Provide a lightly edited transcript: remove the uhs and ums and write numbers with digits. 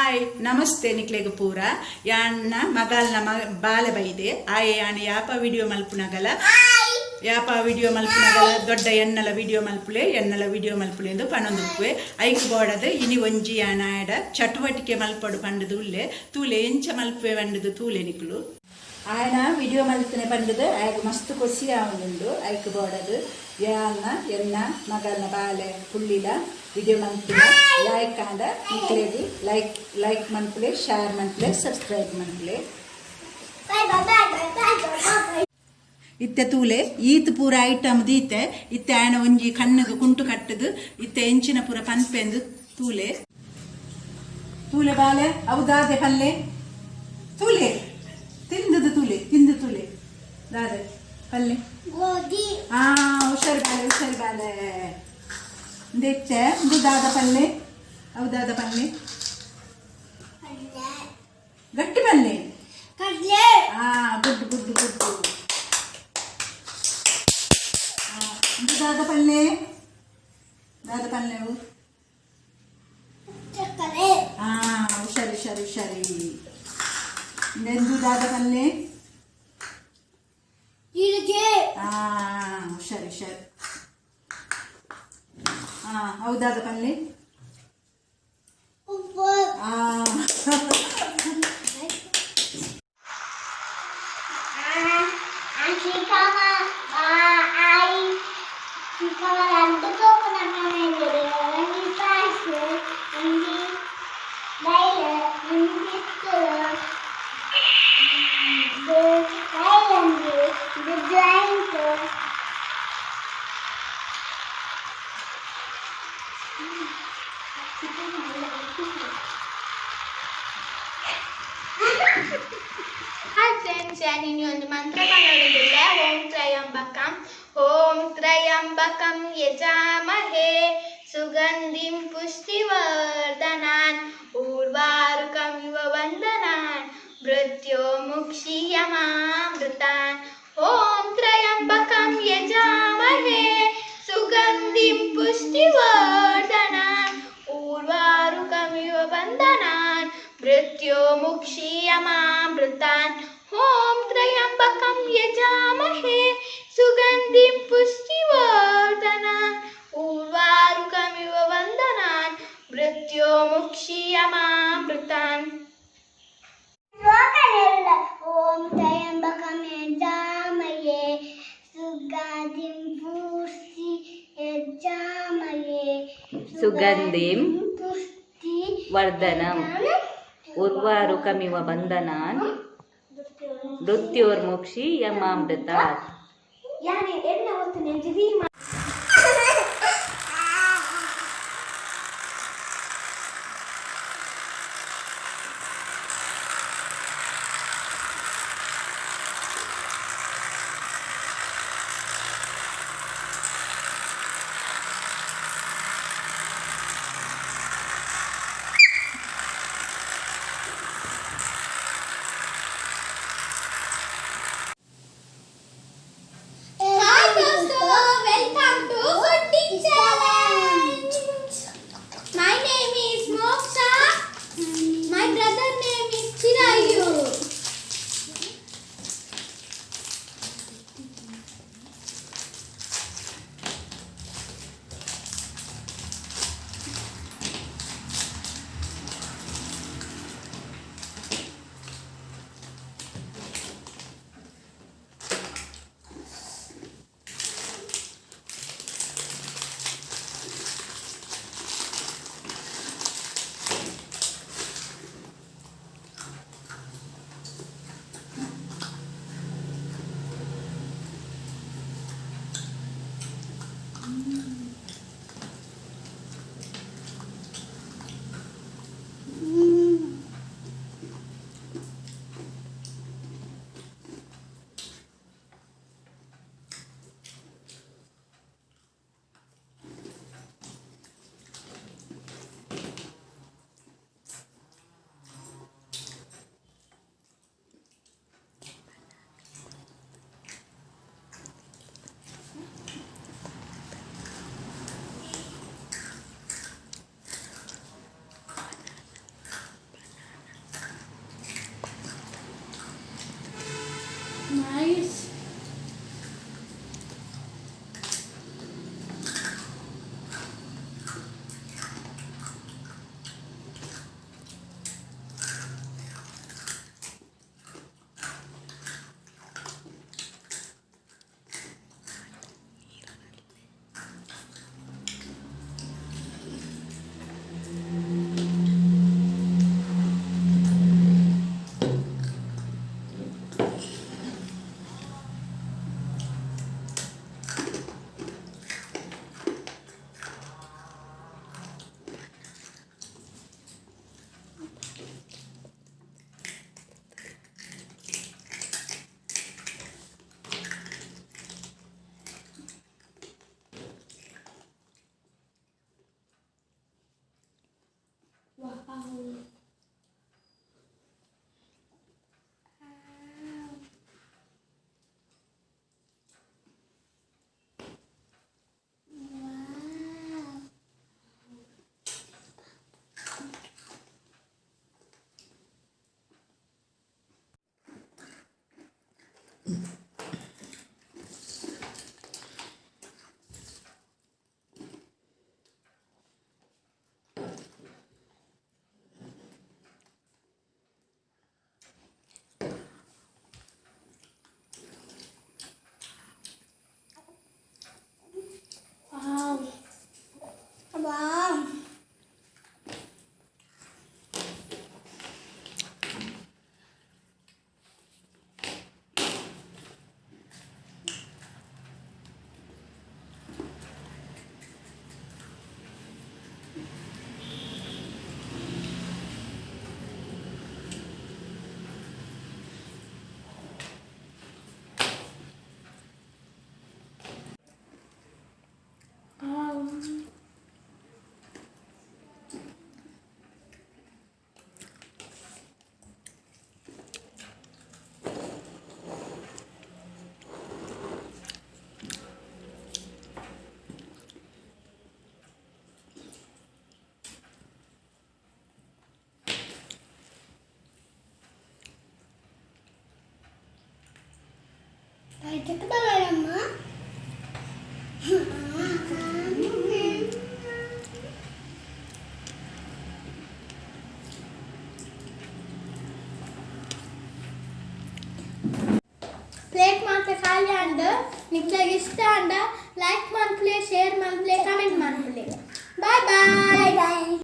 Hi namaste ನಿಕ್ಲೆಗ್ ಪೂರ ಯಾನ್ನ ಮಗಲ್ನ ಬಾಲೆ ಬೈದೆ ಆಯೆ ಯಾನ್ ಯಾಪ ವಿಡಿಯೋ ಮಲ್ಪುನಗಲ ಯಾಪ ವಿಡಿಯೋ ಮಲ್ಪುನಗಲ ದೊಡ್ಡ ಎನ್ನಲ ವಿಡಿಯೋ ಮಲ್ಪುಲೆ ಎನ್ನಲ ವಿಡಿಯೋ ಮಲ್ಪುಲೆ ಎಂದು ಪನೊಂದುಪ್ಪುವೆ. ಐಕ್ ಬೋಡದು ಇನಿ ಒಂಜಿ ಯಾನಾಯಡ ಚಟುವಟಿಕೆ ಮಲ್ಪಡು ಪಂಡದು ಉಲ್ಲೆ ತೂಲೆ ಎಂಚ ಮಲ್ಪುವೆ ಪಂಡದು ತೂಲೆ ನಿಕ್ಲು. ಆಯನ ವಿಡಿಯೋ ಮಲ್ತನೆ ಪಂಡದು ಆಯಗ್ ಮಸ್ತ್ ಕೊಸಿ ಆವೊಂದುಂಡು. ಐಕ್ ಬೋಡದು ಯಾನ್ನ ಎನ್ನ ಮಗಲ್ನ ಬಾಲೆ ಪುಳ್ಳಿಲ ವಿಡಿಯೋ ಮಲ್ತಿನ ಲೈಕ್ ಆಂಡ ನಿಕ್ಲೆಗ್ ಲೈಕ್ ಲೈಕ್ ಮನ್ಪುಲೆ, ಶೇರ್ ಮನ್ಪುಲೆ, ಸಬ್ಸ್ಕ್ರೈಬ್ ಮನ್ಪುಲೆ. Bye bye bye bye bye bye bye. ಇತ್ತೆ ತೂಲೆ ಈತ್ ಪೂರ ಐಟಮ್ ದೀತೆ. ಇತ್ತೆ ಆಯನ ಒಂಜಿ ಕಣ್ಣುಗು ಕುಂಟು ಕಟ್ಟುದು ಇತ್ತೆ ಎಂಚಿನ ಪೂರ ಪನ್ಪೆಂದು ತೂಲೆ. ತೂಲೆ ಬಾಲೆ, ಅವು ದಾದೆ ಪಲ್ಲೆ ತೂಲೆ. ತಿಂದದು ತೂಲೆ, ತಿಂದು ತೂಲೆ, ದಾದೆ ಪಲ್ಲೆ? ಗೋಧಿ. ಆ ಹುಷಾರು ಬಾಲೆ, ಹುಷಾರು ಬಾಲೆ. ಇಂದೆಚ್ಚೆ ಇಂದು ದಾದ ಪಲ್ಲೆ? ಅವು ದಾದ ಪಲ್ಲೆ? ಕಡಲೆ. ಗಟ್ಟಿ ಪಲ್ಲೆ. ಕಡಲೆ. ಆ ಗುಡ್ ಗುಡ್ ಗುಡ್. ಇಂದು ದಾದ ಪಲ್ಲೆ, ದಾದ ಪಲ್ಲೆ ಅವು? ಸಕ್ಕರೆ. ಆ ಹುಷಾರು ಹುಷಾರು ಹುಷಾರಿ. ಇಂದೆಂದು ದಾದ ಪಲ್ಲೆ? ಜೀರಿಗೆ. ಆ ಹುಷಾರು ಹುಷಾರು. ಆ ಹೌದಾದ ಪಲ್ಲೆ? ಉಪ್ಪು. ಆ. ಹಾಯ್ ಫ್ರೆಂಡ್ಸ್, ನಾನು ಒಂದು ಮಂತ್ರ ಪನೊಡುದಿಲ್ಲ. ಓಂ ತ್ರಯಂಬಕಂ. ಓಂ ತ್ರಯಂಬಕಂ ಯಜಾಮಹೇ ಸುಗಂಧಿಂ ಪುಷ್ಟಿವರ್ಧನಾನ್ ಊರ್ವಾರುಕಮಿವ ವಂದನಾನ್ ಮೃತ್ಯೋ ಮುಕ್ಷೀಯಮಾಮೃತಾನ್. ಓಂ ತ್ರಯಂಬಕಂ ಯಜಾಮಹೇ ಸುಗಂಧಿಂ ಪುಷ್ಟಿವರ್ಧನಾನ್ ಊರ್ವಾರುಕಮಿವ ಬಂಧನಾನ್ ಮೃತ್ಯೋ ಮುಕ್ಷೀಯಮಾಮೃತಾನ್. ಓಂ ತ್ರಯಂಬಕಂ ಯಜಾಮಹೇ ಸುಗಂಧಿಂ ಪುಷ್ಟಿವರ್ಧನಾನ್ ಊರ್ವಾರುಕಮಿವ ವಂದನಾನ್ ಮೃತ್ಯೋ ಮುಕ್ಷೀಯಮಾಮೃತಾನ್. ಓಂ ತ್ರಯಂಬಕಂ ಯಜಾಮಹೇ ಸುಗಂಧಿಂ ಪುಷ್ಟಿ ಯಜಾಮಹೇ ಸುಗಂಧಿಂ ಪುಷ್ಟಿ ವರ್ಧನಂ ಉರ್ವಾರುಕಮಿವ ಬಂಧನಾನ್ ಮೃತ್ಯೋರ್ಮುಕ್ಷೀಯಮಾಮೃತಾತ್. ಯಾನೆ ಎನ್ನ ಹೊತ್ತು ನೆಂಜಿದಿ. ಹಾಯ್ ದೋಸ್ತು, welcome ವಾವ್. ಬಯಟಕ್ಕೆ ಬರೋಣಮ್ಮ. ಪ್ಲೇಟ್ ಮಾತ್ರ ಖಾಲಿ ಅಂಡ್ ನಿಕ್ಲೆಗ್ ಇಷ್ಟ ಅಂಡ ಲೈಕ್ ಮನ್ಪುಲೆ, ಶೇರ್ ಮನ್ಪುಲೆ, ಕಮೆಂಟ್ ಮನ್ಪುಲೆ. Bye bye. ಬಾಯ್.